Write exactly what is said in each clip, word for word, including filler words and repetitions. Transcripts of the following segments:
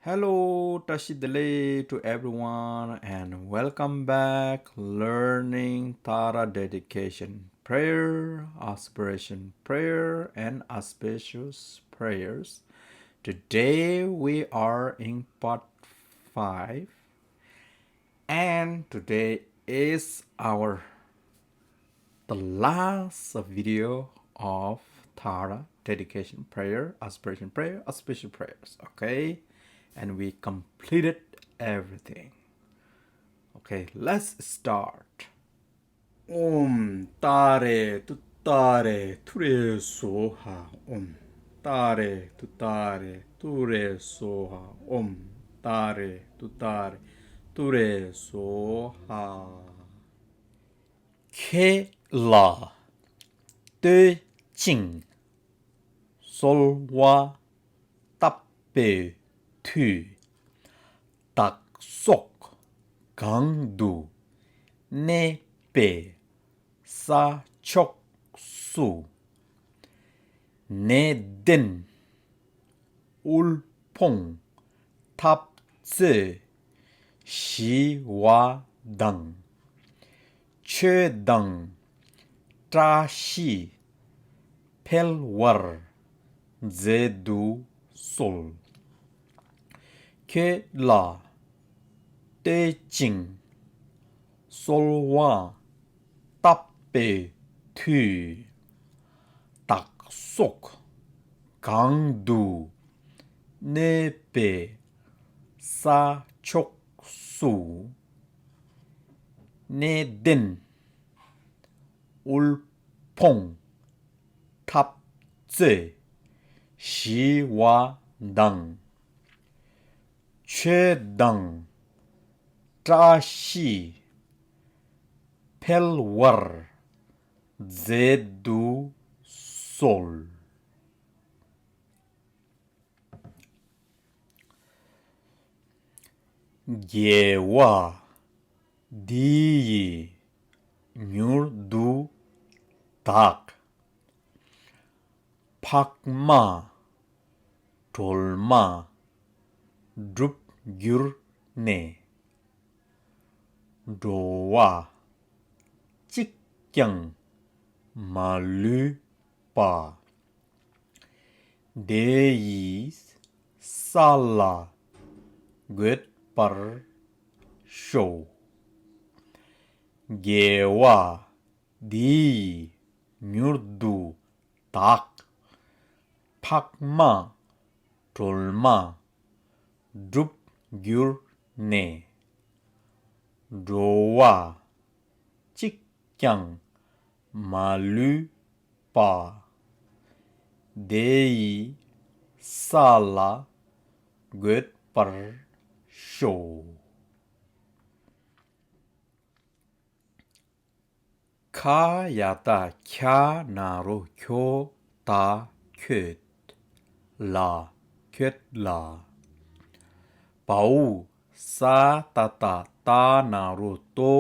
Hello, བཀྲ་ཤིས་བདེ་ལེགས to everyone and welcome back learning Tara dedication prayer, aspiration prayer and auspicious prayers. Today we are in part five and today is our the last video of Tara dedication prayer, aspiration prayer, auspicious prayers, okay? And we completed everything. Okay, let's start. ཨོཾ་ཏཱ་རེ་ཏུཏྟཱ་རེ་ཐུ་རེ་སྭཱ་ཧཱ། ཨོཾ་ཏཱ་རེ་ཏུཏྟཱ་རེ་ཏུ་རེ་སྭཱ་ཧཱ། ཨོཾ་ཏཱ་རེ་ཏུཏྟཱ་རེ་ཏུ་རེ་སྭཱ་ཧཱ། ཁྱེད་ལ་བསྟོད་ཅིང་གསོལ་བ་བཏབ་པའི་མཐུས། བདག་སོགས་གང་དུ་གནས་པའི་ས་ཕྱོགས་སུ། ནད་གདོན་དབུལ་ཕོངས་འཐབ་རྩོད་ཞི་བ་དང་། ཆོས་དང་བཀྲ་ཤིས་འཕེལ་བར་མཛད་དུ་གསོལ། ཁྱེད་ལ་བསྟོད་ཅིང་གསོལ་བ་བཏབ་པའི་མཐུས། བདག་སོགས་གང་དུ་གནས་པའི་ས་ཕྱོགས་སུ། ནད་གདོན་དབུལ་ཕོངས་འཐབ་རྩོད་ཞི་བ་དང་། ཆོས་དང་བཀྲ་ཤིས་འཕེལ་བར་མཛད་དུ་གསོལ། དགེ་བ་འདི་ཡིས་མྱུར་དུ་བདག། འཕགས་མ་སྒྲོལ་མ་འགྲུབ་གྱུར་ནས། འགྲོ་བ་གཅིག་ཀྱང་མ་ལུས་པ། དེ་ཡི་ས་ལ་འགོད་པར་ཤོག། དགེ་བ་འདི་ཡིས་མྱུར་དུ་བདག། འཕགས་མ་སྒྲོལ་མ་འགྲུབ་གྱུར་ནས། འགྲོ་བ་གཅིག་ཀྱང་མ་ལུས་པ། དེ་ཡི་ས་ལ་འགོད་པར་ཤོག། ཁ་ཡ་བཏགས་ཁྱ་ན་རོ་ཁྱོ་ད་ཁྱོད། ལ་ཁྱོད་ལ། བའོ་ས་ཏ་བཏགས་སྟ་ན་རོ་སྟོ་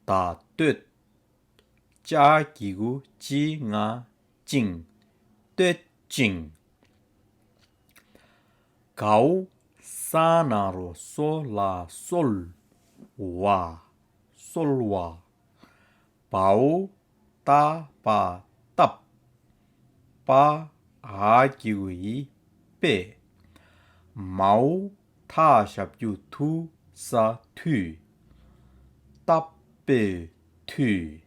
ད་སྟོད། ཅ་གི་གུ་ཅི་ང་ཅིང་། སྟོད་ཅིང་། གའོ་ས་ན་རོ་སོ་ལ་གསོལ། བ་གསོལ་བ། བའོ་ཏ་པ་བཏབ། པ་འ་གི་གུ་འི་པད། མའོ་ཐ་ཞབས་ཀྱུ་ཐུ་ས་མཐུས། བཏབ་པའི་མཐུས།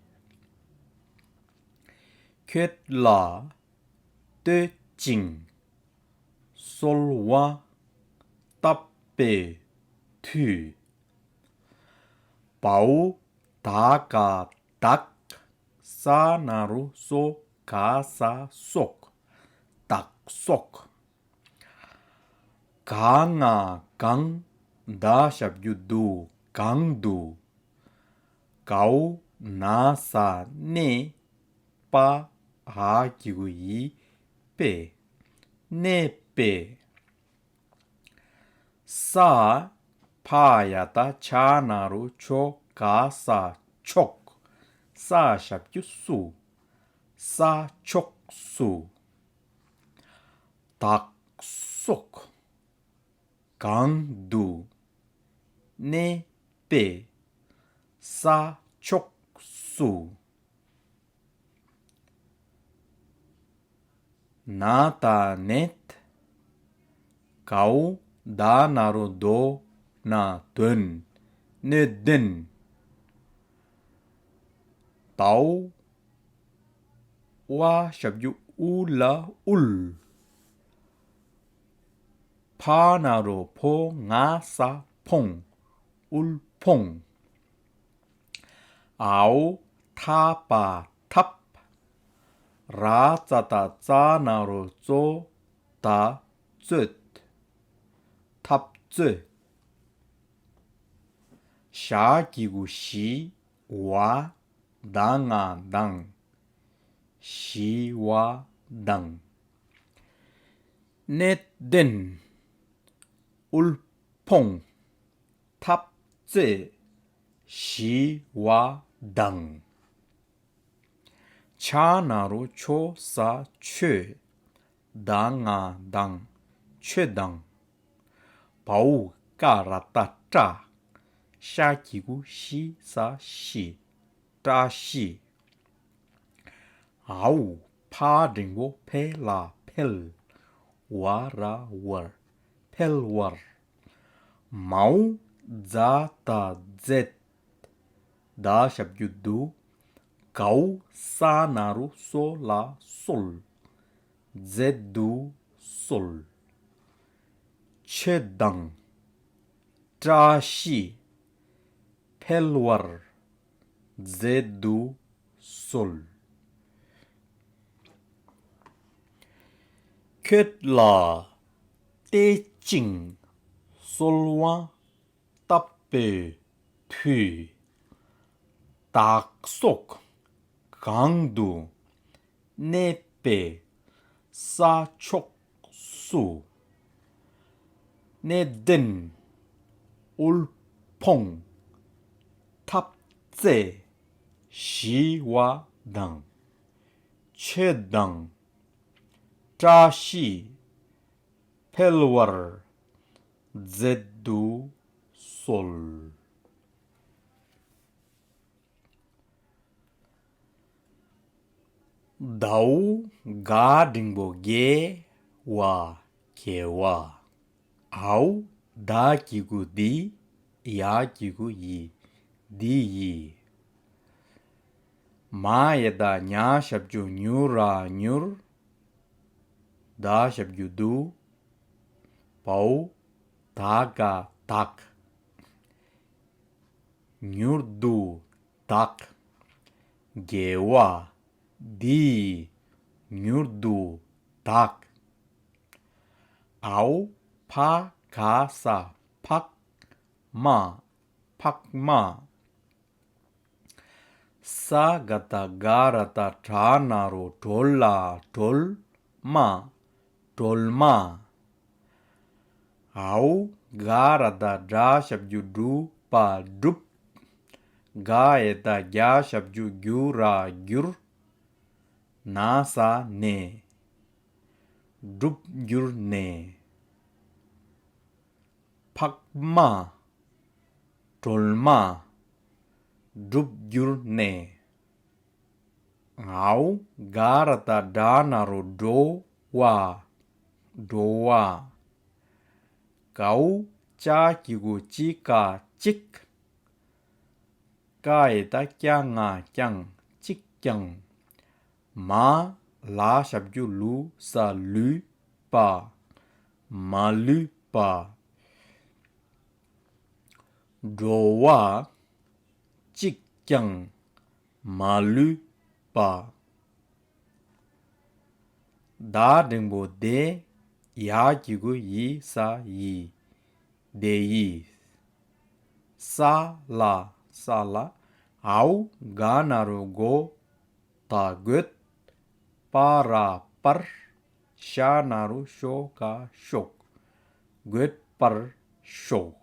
ཁྱོད་ལ་བསྟོད་ཅིང་གསོལ་བ་བཏབ་པའི་མཐུས། བའོ་ད་ག་བདག། ས་ན་རོ་སོ་ག་ས་སོགས། བདག་སོགས། ག་ང་གང་། ད་ཞབས་ཀྱུ་དུ་གང་དུ། གའོ་ན་ས་གནས། པ་འ་གི་གུ་འི་པད། གནས་པའི། ས་ཕ་ཡ་བཏགས་ཕྱ་ན་རོ་ཕྱོ་ག་ས་ཕྱོགས། ས་ཞབས་ཀྱུ་སུ། ས་ཕྱོགས་སུ། བདག་སོགས། གང་དུ། གནས་པའི། ས་ཕྱོགས་སུ། ན་ད་ནད། གའོ་ད་ན་རོ་དོ་ན་དོན། གནད་དོན། དའོ་ཝ་ཞབས་ཀྱུ་ཨུ་ལ་དབུལ། ཕ་ན་རོ་ཕོ་ང་ས་ཕོང་། དབུལ་ཕོངས། འའོ་ཐ་པ་ཐབ། ར་ཙ་ད་ཙ་ན་རོ་ཙོ་ད་རྩོད། འཐབ་རྩོད། ཞ་གི་གུ་ཞི། ཝ། ད་ང་དང་། ཞི་བ་དང་། གནད་དོན། དབུལ་ཕོངས། འཐབ་རྩོད། ཞི་བ་དང་། ཆ་ན་རོ་ཆོ་ས་ཆོས། ད་ང་དང་། ཆོས་དང་། བའོ་ཀ་ར་ཏ་བཀྲ། ཤ་གི་གུ་ཤི་ས་ཤི། བཀྲ་ཤིས། འའོ་ཕ་འགྲེང་བུ་ཕེ་ལ་འཕེལ། ཝ་ར་ཝར། འཕེལ་བར། མའོ་ཛ་ད་མཛད། ད་ཞབས་ཀྱུ་དུ། གའོ་ས་ན་རོ་སོ་ལ་གསོལ། མཛད་དུ་གསོལ། ཆོས་དང་། བཀྲ་ཤིས། འཕེལ་བར། མཛད་དུ་གསོལ། ཁྱོད་ལ་བལྟས་ཅིང་གསོལ་བ་བཏབ་པའི་མཐུས། བདག་སོགས་གང་དུ་གནས་པའི་ས་ཕྱོགས་སུ། གནད་དོན། དབུལ་ཕོངས། འཐབ་རྩོད། ཞི་བ་དང་། ཆོས་དང་། བཀྲ་ཤིས། འཕེལ་བར་མཛད་དུ་གསོལ། དའོ་ག་འགྲེང་བུ་དགེ་བ་དགེ་བ། འའོ་ད་གི་གུ་དི། ཡ་གི་གུ་ཡི། འདི་ཡི། མ་ཡ་ད་ཉ་ཞབས་ཀྱུ་ཉུ་ར་མྱུར། ད་ཞབས་ཀྱུ་དུ། བའོ་ད་ག་བདག། མྱུར་དུ་བདག། དགེ་བ་འདི་ཡིས་མྱུར་དུ་བདག། འའོ་ཕ་ག་ས་འཕགས་མ། འཕགས་མ། ས་ག་ད་ག་ར་ད་གྲ་ན་རོ་གྲོ་ལ་སྒྲོལ་མ། སྒྲོལ་མ། འའོ་ག་ར་ད་གྲ་ཞབས་ཀྱུ་གྲུ་པ་སྒྲུབ། ག་ཡ་ད་གྱ་ཞབས་ཀྱུ་གྱུ་ར་གྱུར། ན་ས་ནས། སྒྲུབ་གྱུར་ནས། འཕགས་མ། སྒྲོལ་མ། སྒྲུབ་གྱུར་ནས། འའོ་ག་ར་ད་གྲ་ན་རོ་གྲོ་བ། གྲོ་བ། གའོ་ཅ་གི་གུ་ཅི་ཀ་གཅིག། ཀ་ཡ་ད་ཀྱ་ང་ཀྱང་། གཅིག་ཀྱང་། མ་ལ་ཞབས་ཀྱུ་ལུ་ས་ལུས་པ། མ་ལུས་པ། འགྲོ་བ་གཅིག་ཀྱང་མ་ལུས་པ། ད་འགྲེང་བུ་དེ། ཡ་གི་གུ་ཡི་ས་ཡི། དེ་ཡིས། ས་ལ་ས་ལ། འའོ་ག་ན་རོ་གོ་ད་དགོད། པ་ར་པར། ཤ་ན་རོ་ཤོ་ག་ཤོག། དགོད་པར་ཤོག།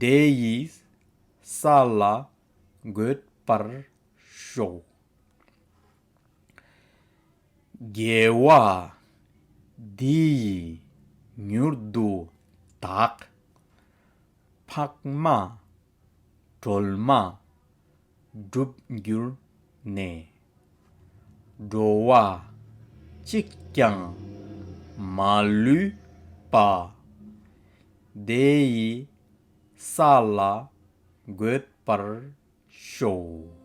དེ་ཡིས་ས་ལ་དགོད་པར་ཤོག། དགེ་བ་འདི་ཡིས་ མྱུར་དུ་དག། འཕགས་མ་སྒྲོལ་མ་འགྲུབ་གྱུར་ནས། འགྲོ་བ་གཅིག་ཀྱང་མ་ལུས་པ། དེ་ཡི་ས་ལ་འགོད་པར་ཤོག།